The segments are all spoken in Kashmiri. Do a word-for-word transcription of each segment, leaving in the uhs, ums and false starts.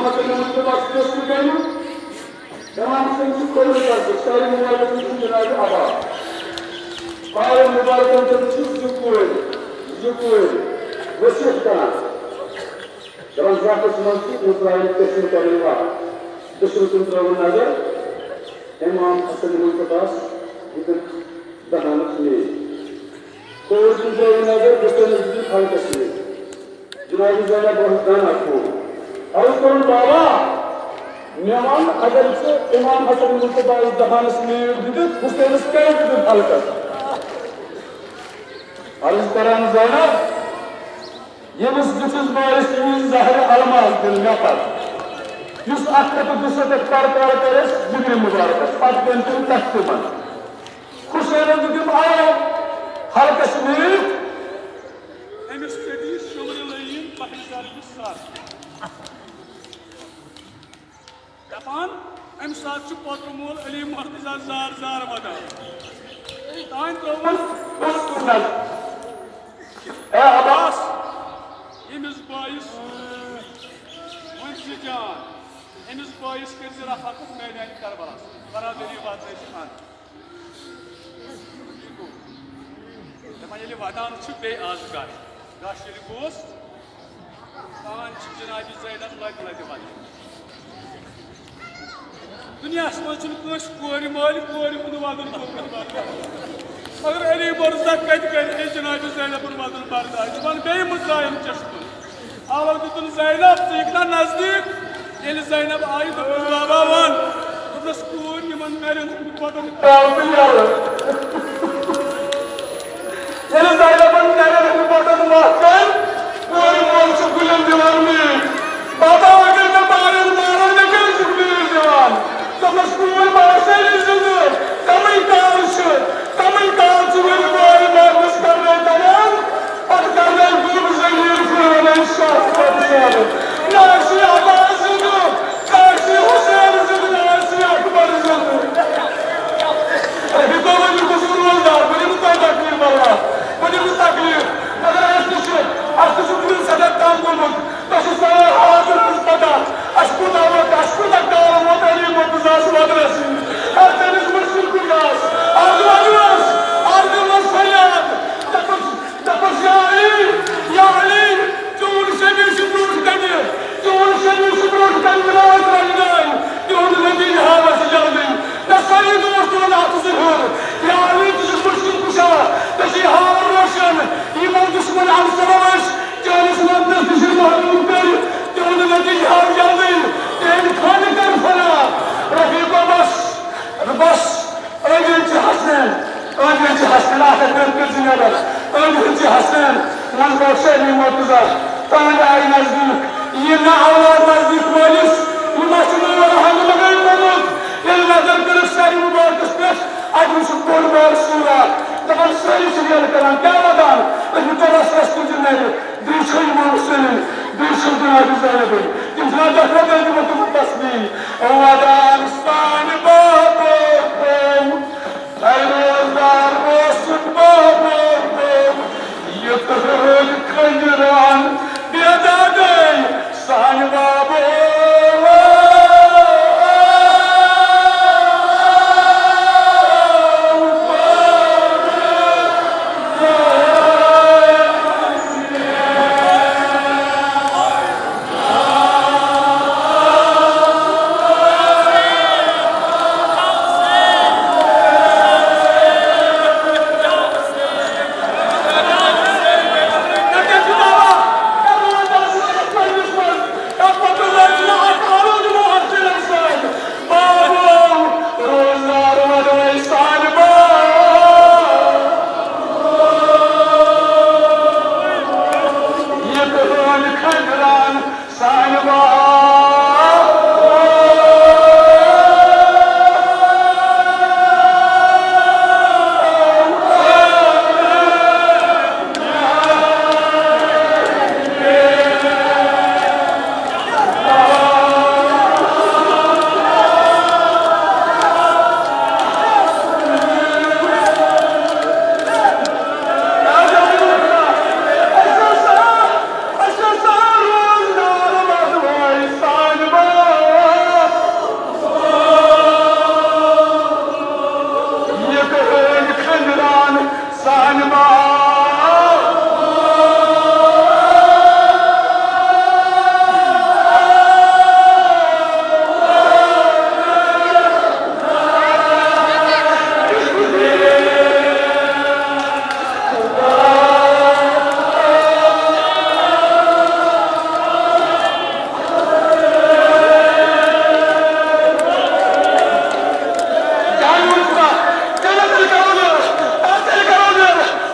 حسن مصطفیٰ چھُ یَژھان کرُن۔ امام حسن چھُ کھوٚرمُت، سارے مبارکَس منٛز چھُ جناب عباس۔ سارے مبارکَن پٮ۪ٹھ چھِ زٕ کورِ، زٕ کورِ ؤسیت کران۔ رمضانَس منٛز چھِ اِسرائیل تٔسۍ کران وَتھ۔ دٔچھُن کُن ترٲوٕن نظر، امام حسن مصطفیٰ ییٚتٮ۪ن دہانَس میٖر۔ کھووُر کُن ترٲوٕن نظر، دٔچھُن کُن خلقَس میٖر۔ جناب زینب اوس دانا کھووُر۔ عرض کوٚرُن، بابا، مےٚ وَن، اگر ژٕ امام حسن مصطفیٰ یَس دہانَس میٖر دِتھ، حسینَس کیٛازِ دِتھ حلقَس؟ عرض کران زینب، ییٚمِس دِژٕس بہٕ أسۍ ییٚمِس زہرِ الماس دِل مےٚ پتہٕ، یُس اکھ ہتھ تہٕ دُسَتتھ پرٕ پرٕ کرٮ۪س جگرِ مبارکس، پتہٕ گٔے تِم تختہِ منٛز۔ حسینن دیُت یِم آیو حلقس میٖٹھۍ۔ أمِس ژٔٹۍ شُمرِ لٲیِن پہلہِ زرٕ سر۔ دپان، امہِ ساتہٕ چھُ پۄتُر مول علی مرتضی زار زار ودان۔ تانۍ ترٲوٕن پوٚت کُن نظر۔ اے عباس، ییٚمِس بٲیِس ؤنۍ زِ جان، أمِس بٲیِس کٔرۍ زِ رفاقت میدانِ کربلاہس۔ برادری واتنٲوِتھ اَنُن۔ دپان، ییٚلہِ ودان چھُ بیٚیہِ آز گش، گش ییٚلہِ گوس، پان چھِ جناب زینب لتہِ لتہِ ودان۔ دُنیاہَس منٛز چھُنہٕ کٲنٛسہِ کورِ مٲلۍ کورِ ہُنٛد وَدُن کوٚرمُت برداش۔ مگر علی مرتضی کَتہِ کَرِ ہے جناب زینبُن وَدُن برداش؟ ژٕ وَن بیٚیہِ مُزاحم چَشمہٕ۔ اَوَل دیُتُن زینب، ژٕ یِکھ نا نزدیٖک؟ ییٚلہِ زینب آیہِ، دوٚپُس، بابا وَن۔ دوٚپنَس، کوٗر یِمَن نَرٮ۪ن ہٕنٛدۍ بۄٹَن ترٛاو تہٕ یَلہٕ۔ ییٚلہِ زینبن نَرٮ۪ن ہٕنٛدۍ بۄٹن وَتھ کٔر، کورِ مول چھُ گُلٮ۪ن دِوان میٖٹھۍ۔ بابا، اگر مےٚ مارن، مارن، مےٚ کیٛازِ چھُکھ میٖٹھۍ دِوان؟ دوٚپمَس، کوٗر باسے نہٕ زِندٕ، کَمٕے کال چھُ، کَمٕے کال چھُ وُنہِ کورِ مٲلِس کرنے تَگان، پَتہٕ کرنے گُل ذلیل فرعونَے شاہ پَتہٕ شاہ۔ نہ آسہِ عباس زِندٕ، نہ آسہِ حسین زِندٕ، نہ آسہِ اکبر زِندٕ۔ ہے، یہِ گوٚو وۄنۍ قصوٗر روزدار، بہٕ دِمہٕ تۄہہِ تکلیٖف، واللہ، بہٕ دِمہٕ تکلیٖف۔ مگر اَسہِ تہِ چھُ، اَسہِ تہِ چھُ کُنہِ سَدد تام گوٚمُت۔ تۄہہِ چھُ سارے حالاتن ہٕنٛز پتہ۔ اَسہِ کوٗتاہ ووت، اَسہِ کوٗتاہ کال ووت علی مرتضیٰ ہَس وَدنَس۔ ہر تٔمِس مُشکِل کُٹھِس۔ آز وَدنَس، آز دِمَس فریاد۔ دَپُس، دَپُس، یا علی، یا علی، چون شبی چھُ برونٛٹھ کَنہِ، چون شبی چھُ برونٛٹھ کَنہِ، مِلاوَس رَنٛگدان، تِہُنٛد نتیٖجہٕ ہاوَس جلدی۔ نہ سٲری دوست وَنان اَتھٕ زٕ ہیوٚر۔ یا علی، ژٕ چھُکھ مُشکِل کُشا، ژےٚ چھُے ہاوُن روشن۔ یِمو دُشمن عنصرو أسۍ چٲنِس وطنس نِش محروم کٔرۍ، تِہُنٛد نتیٖجہٕ ہاو جلدی، تِہِنٛدۍ خانہٕ کٔرۍ فنا۔ رفیقو بس، بس، أنٛدۍ أنٛدۍ چھِ حسنین، أنٛدۍ أنٛدۍ چھِ حسنین، اکھ اکھ کٔرۍ کٔرۍ زٕ نٮ۪بر، أنٛدۍ أنٛدۍ چھِ حسنین، منٛز باغ شہری مرتضیٰ، تہنٛدِ آیہِ نزدیٖک، یہِ نہ اولاد نزدیٖک مٲلِس، یہِ ما چھُ مول ہنٛگہٕ منٛگَے گوٚمُت؟ ییٚلہِ نظر کٔرٕکھ سرِ مُبارکس پٮ۪ٹھ، اَتہِ وٕچھُکھ بوٚڑ بار سوٗرا، دَپان سٲری چھِ یَلہٕ کَران، کیٛاہ وَدان؟ أسۍ وٕچھو رَسوَس کُن تہِ نَرِ، بیٚیہِ چھُ یِمام حُسینٕنۍ، بیٚیہِ چھُ جناب زینبٕنۍ۔ تِم چھِ وَنان، دَپھ وَدٲے دِمو تِمَن تسبیٖح۔ وَدان سانہِ بابو، اے روزدار اوسُکھ بابو، یہِ تہٕ روٗدۍ کھنجران بے دادے سانہِ بابو۔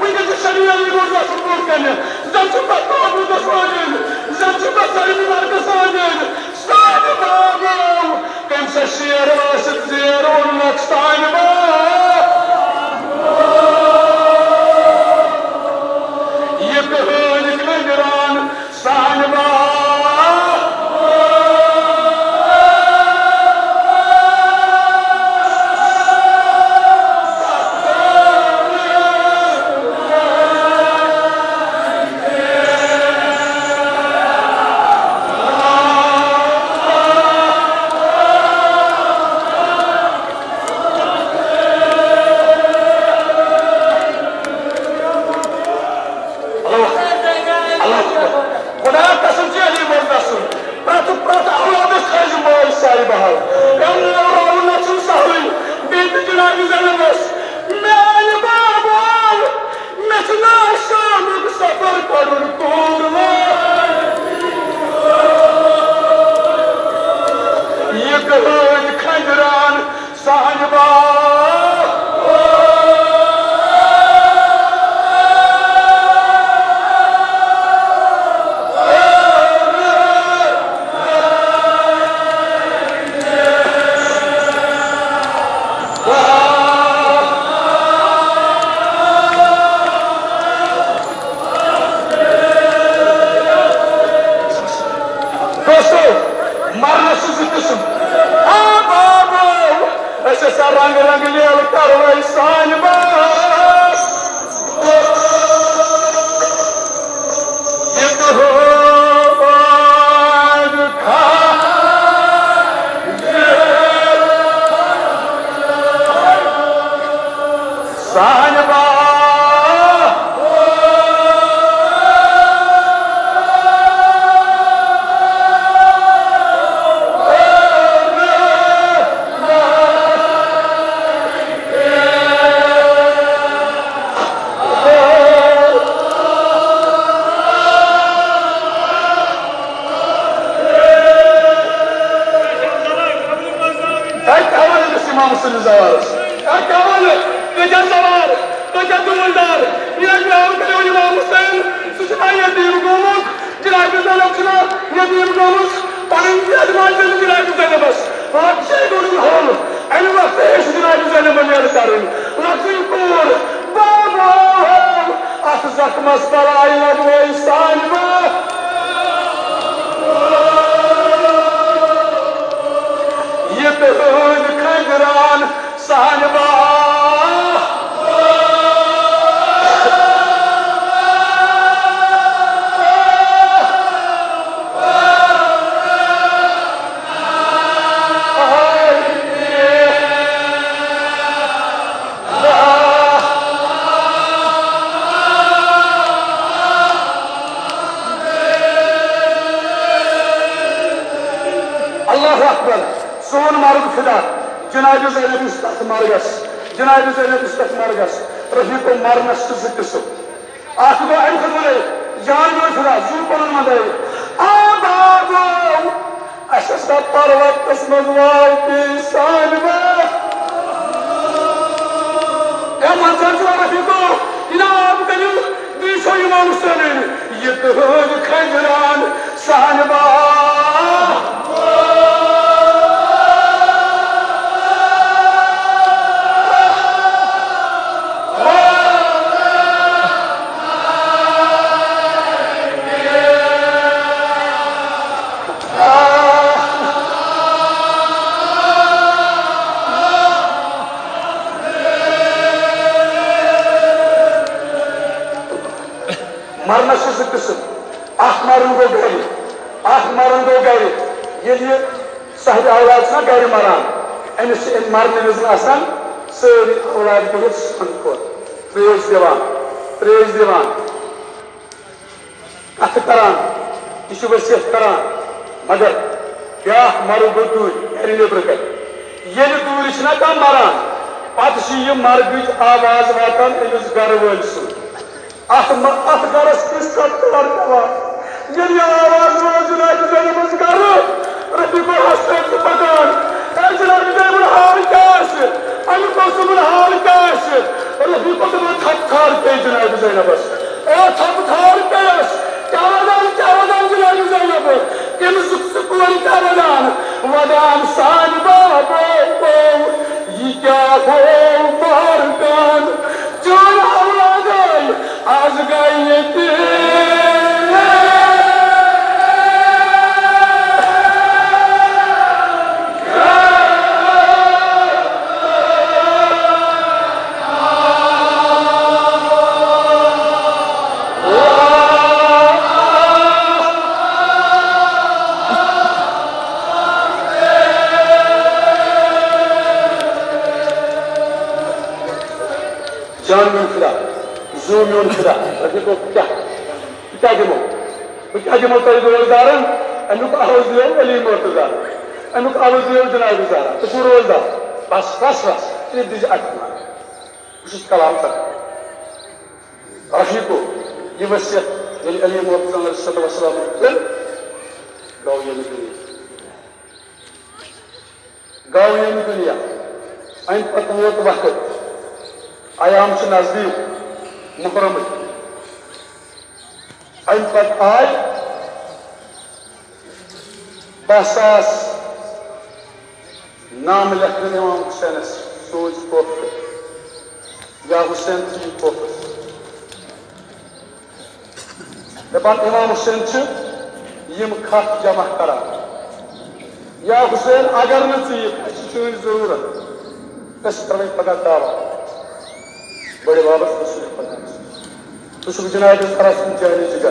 وٕنکیٚن چھِ شبیٖر علی روزان سُہ برونٛٹھ کَنہِ۔ زَن چھُ پَتہٕ محموٗدَس وٲنِج، زَن چھُ پَتہٕ سٲلِم عمارتَس وٲنِج۔ سانہِ بابو، کٔمۍ سا شیر ٲسِتھ زیر اوٚنمُت سانہِ بابو۔ یہِ کٕہٕنۍ کھنٛجران سانہِ بابو۔ اللہ اکبر۔ اللہ اکبر۔ خدا قسم چھِ علی مرتضی سُنٛد۔ پرٛٮ۪تھ، پرٛٮ۪تھ اولادس تھٲیزِ مٲلۍ سارِ بحال۔ أمۍ راوُن نہ چھُنہٕ سہلٕے۔ بیٚیہِ تہِ جناب زینبس، میانہِ بابا، مےٚ چھُ نہ شامُک سفر کڑُن کوٗر وٲلۍ۔ یہِ کٕہٕنۍ کھنجران سانہِ بابا۔ دوستو، مرنس چھِ زٕ قٕسم۔ آ بابو، أسۍ ہسا رنگ رنگ لیل کرو أسۍ سانہِ بابا۔ یہِ تہِ ہو باز کھا سانہِ بابا۔ اَتہِ کیٛاہ وَنہٕ أمِس اِمام سٕنٛدِس زوارَس؟ اَتہِ کیٛاہ وَنہٕ؟ کۭتیٛاہ زوار، کۭتیٛاہ دوٗرۍ دار۔ یہِ اَتہِ ناو کَریو اِمام حُسین، سُہ چھُنہ یتیٖم گوٚمُت؟ جناب زینب چھُنہ یتیٖم گٔمٕژ؟ پَنٕنۍ یَجمان چھَنہٕ جناب زینبَس لۄکچے گوٚمُت ہوٚل۔ اَمہِ وقتہٕ ہیٚچھ جناب زینبَن یَلہٕ کَرٕنۍ۔ لۄکٹٕے کوٗر، بابا ہو، اَتھ زخمَس بَلاے لَگوے سانہِ ما۔ یہِ تُہُنٛد کھنٛجران سانہِ با۔ اللہ اکبر۔ سون مرگ فدا۔ جناب زینب یُس تتھ مرگس، جناب زینب یُس تتھ مرگس، رفیقو، مرنس چھِ زٕ قٕسم۔ اکھ گوٚو امہِ خٲطرٕ جان گوٚو فدا، زُو پنُن منٛدٲوِتھ۔ آ بابو، اسہِ ہسا پروتس منٛز واو پیٚیہِ سانہِ ما۔ اے منٛزٕ چھُ رفیقو، یہِ ناو کٔرِو، بیٚیہِ چھُ یِوان سٲلِم۔ یہِ تُہُنٛد کھنٛجران سانہِ با۔ مرنس چھِ زٕ قٕسم۔ اکھ مرُن گوٚو گرِ، اکھ مرُن گوٚو گرِ۔ ییٚلہِ یہِ صاحبِ اولاد چھُنہ گرِ مران، أمِس چھِ اَمہِ مرنہٕ وِزِ آسان سٲری اولاد بِہِتھ سۄنہٕ پھوٚر ترٛیش دِوان۔ ترٛیش دِوان، کتھٕ کران، یہِ چھُ ؤصیت کران، مگر بیٛاکھ مرٕ گوٚو دوٗرِ، گرِ نیٚبرٕ کنہِ۔ ییٚلہِ دوٗرِ چھِنہ کانٛہہ مران، پتہٕ چھِ یہِ مرگٕچ آواز واتان أمِس گرٕ وٲلۍ سُنٛد۔ اتھ م-، اتھ گرس کِژھ ژۄپہٕ کار پٮ۪وان۔ ییٚلہِ یہِ آواز وٲژ جنابِ زینبس گرٕ، رفیقو ہستہٕ چھِ پکان۔ اے جنابِ زینبُن حال کیٛاہ آسہِ؟ اَمیُک اوسُم حال کیٛاہ آسہِ؟ رفیقو دوٚپُن، تھپھ کھار پیٚیہِ جنابِ زینبس۔ او تھپھ کھار پیٚیس۔ کیٛاہ ودان، کیٛاہ ودان جنابِ زینب؟ کٔمۍ زُک سکون کیٛاہ ودان؟ ودان سانہِ بابو، یہِ کیٛاہ گوٚو مارگان؟ چون اولادے از گٔے یتیم۔ جان میون خدا، زو میون خدا، رفیقو، کیٛاہ؟ بہٕ کیٛاہ دِمو؟ بہٕ کیٛاہ دِمو تۄہہِ روزدارن؟ اَمیُک عوض دِیو علی مرتضی، اَمیُک عوض دِیو جناب زہرا، ژٕ چھُکھ روزدار۔ بس، بس، بس، صرف دِژ اَتھِ منٛز۔ بہٕ چھُس کلام کران۔ رفیقو، یہِ ؤصیت ییٚلہِ علی مرتضی علیہ الصلوۃ والسلام کٔر، گوٚو ییٚمہِ دُنیا۔ گوٚو ییٚمہِ دُنیا۔ اَمہِ پتہٕ ووت وقت، ایام چھِ نزدیٖک محرمٕکۍ۔ اَمہِ پتہٕ آے باہ ساس نامہٕ لیکھنہٕ امام حسینس، سوٗزۍ تحفہٕ، یا حسین ژٕ یہِ تحفہٕ۔ دپان امام حسین چھِ یِم خط جمع کران۔ یا حسین، اگر نہٕ ژٕ یِکھ، اَسہِ چھِ چٲنۍ ضروٗرت، أسۍ کرو پگاہ دعوت۔ بٔڑِ بابس رسول خدا۔ ژٕ چھُکھ جناب سرس جٲنی جگر،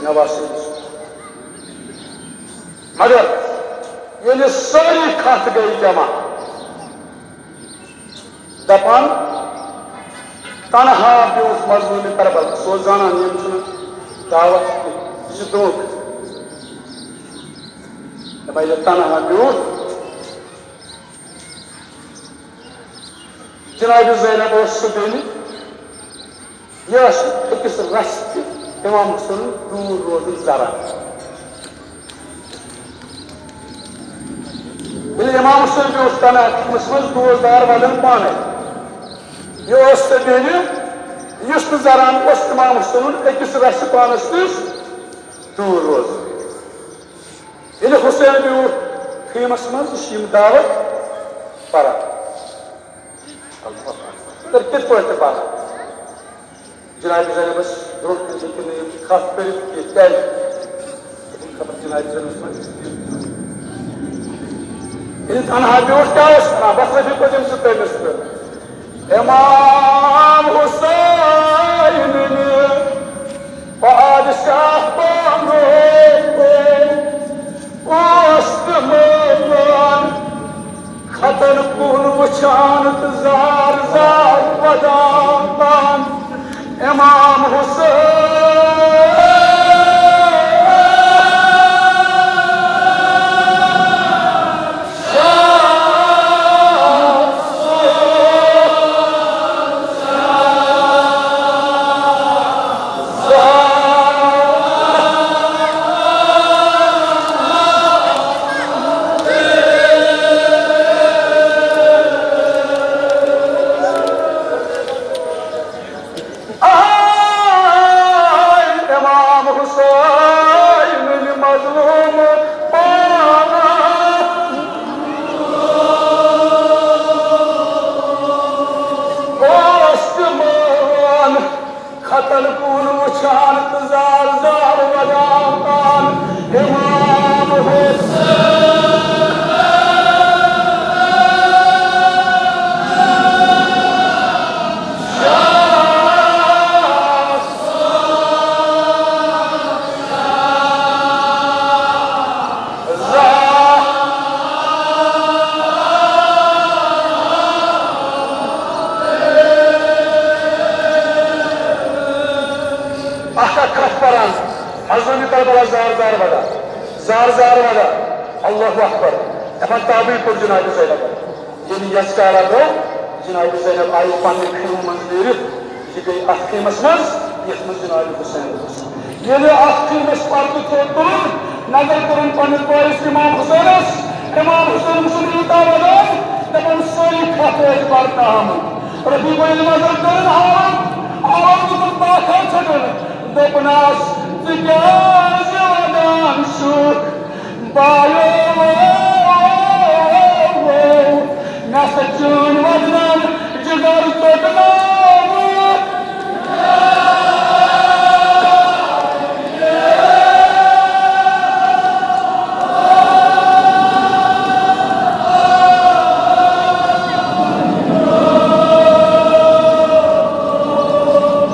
نواسہِ۔ مگر ییٚلہِ سٲری خط گٔے جمع، دپان، تنہا بیوٗٹھ مظلوم کربل۔ سُہ اوس زانان، یِم چھِنہٕ دعوت کینٛہہ، یہِ چھُ دھوکہٕ۔ دپان، ییٚلہِ تنہا بیوٗٹھ، جناب زینب اوس سُہ بیٚنہِ، یہِ ٲس أکِس رژھِ تہِ امام حسینُن دوٗر روزُن ذرا۔ ییٚلہِ امام حسین بیوٗٹھ تنہا خیمس منٛز، دوستدار ودان پانے۔ یہِ اوس سۄ بیٚنہِ، یُس نہٕ ذران اوس امام حسینُن أکِس رژھِ پانس نِش دوٗر روزُن۔ ییٚلہِ حسین بیوٗٹھ خیمس منٛز، یہِ چھِ یِم دعوت پران۔ مگر کِتھ پٲٹھۍ تہِ پران؟ جناب زینبس برونٛہہ کنہِ ہیٚکہِ نہٕ یِم خط پٔرِتھ کینٛہہ۔ کیٛازِ؟ خبر جناب زینبس ما آسہِ۔ ییٚلہِ تنہا بیوٗٹھ کیٛاہ اوس کران؟ بس رفیق پٲٹھۍ أمِس سۭتۍ تٔمِس تہٕ امام حسین پادشاہ بنوو، اوس تِمن خطن کُن وٕچھان تہٕ زار زار ودان۔ امام حسین۔ آے امام حسین مظلوم پانا، اوس تِمن خطن کُن وٕچھان تہٕ زار زار ودان۔ امام حسین۔ کتھ پران، حضرت کربلا زار زار ودا، زار زار ودا، اللہ اکبر، دپان تابٕے پوٚر جناب زینب۔ ییٚلہِ یس کارا گوٚو، جناب زینب آیہِ پننہِ خیمہٕ منٛز نیٖرِتھ، یہِ گٔے اتھ خیمس منٛز، یتھ منٛز جناب حسین اوس۔ ییٚلہِ اتھ خیمس پردٕ تھوٚد تُلُن، نظر کوٚرُن پننِس بٲیِس امام حسینس، امام حسین وُچھُن یوٗتاہ ودان، دپان سٲری کتھ ٲسۍ پرنہٕ آمٕتۍ۔ رفیق بھائی نظر کٔرٕن آواز، آواز دیُتُن پاکھا ژھٹُن۔ دوٚپنَس، "ژٕ کیٛازِ وَدان چھُکھ بایو؟ مےٚ سا چٲنۍ وَدنَن جِگر ژوٚٹنومُت۔"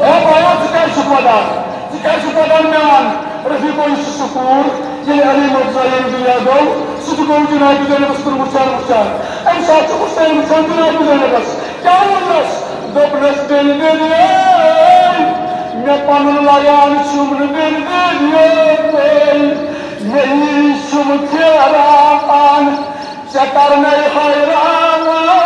اے بایو، ژٕ کیٛازِ چھُکھ وَدان؟ ژٕ کیٛازِ چھُکھ وَدان؟ مےٚ وَن، رفیقو، یہِ چھُ سُہ کوٗر، ییٚلہِ علی مرتضی ییٚمہِ دُنیا گوٚو، سُہ تہِ گوٚو جناب زینبس کُن وٕچھان وٕچھان۔ اَمہِ ساتہٕ چھُ حسین وٕچھان جناب زینبس۔ کیٛاہ ووٚننس؟ دوٚپنس، "بیٚنہِ، بیٚنہِ، مےٚ پنُن لگان چھُم نہٕ، بیٚنہِ، بیٚنہِ، مےٚ یی چھُم پھیران، ژےٚ کرنے حیران۔"